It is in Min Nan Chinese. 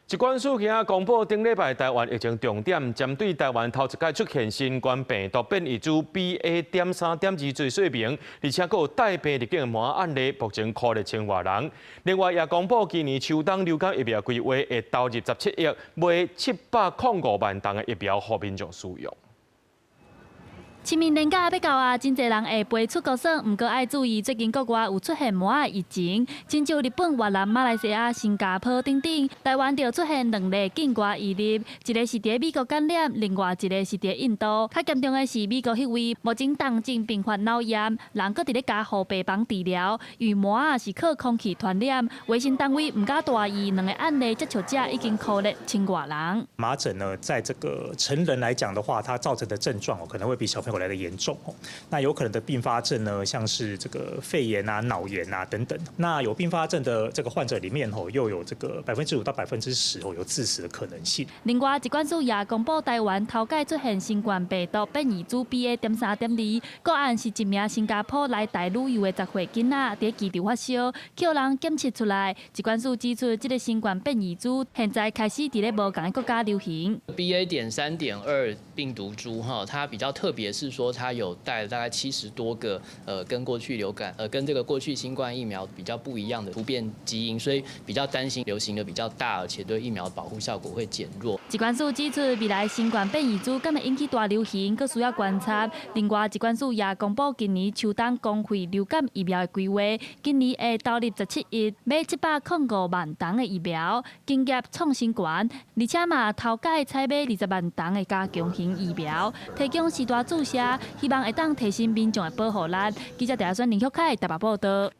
疾管署今仔公布頂禮拜台灣疫情重點，針對台灣頭一擺出現新冠病毒變異株 BA.3.2做說明，而且閣有帶病入境的麻仔案例，目前箍一千外人。另外也公布今年秋冬流感疫苗規劃會投入17億，買705萬筒的疫苗予民眾使用。清明連假欲到啊，真濟人會飛出國耍，毋過愛注意，最近國外有出現麻仔疫情，親像日本、越南、馬來西亞、新加坡等等，台灣就出現兩例境外移入，一个是佇美國感染，另外一个是佇印度。較嚴重的是美國彼位，目前重症併發腦炎，人閣佇咧加護病房治療。因為麻仔是靠空氣傳染，衛生單位毋敢大意，兩个案例接觸者已經箍一千外人。麻疹呢，在這個成人來講的話，它造成的症狀可能會比小朋友來得嚴重哦，那有可能的併發症呢，像是這個肺炎啊、腦炎啊等等。那有併發症的這個患者裡面吼，又有這個5%到10%哦有致死的可能性。另外，疾管署也公布台灣頭擺出現新冠病毒變異株 BA.3.2，個案是一名新加坡來台旅遊的10歲囡仔，佇機場發燒，予人檢測出來。疾管署指出，這个新冠變異株現在開始佇咧無仝的國家流行。 BA.3.2病毒株哈，它比較特別是說它有帶了大概70多個，跟過去流感，跟這個過去新冠疫苗比較不一樣的突變基因，所以比較擔心流行的比較大，而且對疫苗保護效果會減弱。疾管署指出，未來新冠變異株敢會引起大流行，閣需要觀察。另外，疾管署也公布今年秋冬公費流感疫苗的規劃，今年會投入17億，買705萬筒的疫苗，金額創新高，而且嘛頭擺採買20萬筒的加強型疫苗，提供施打注射，希望會當提升民眾的保護力。記者鄭選林旭凱台北報道。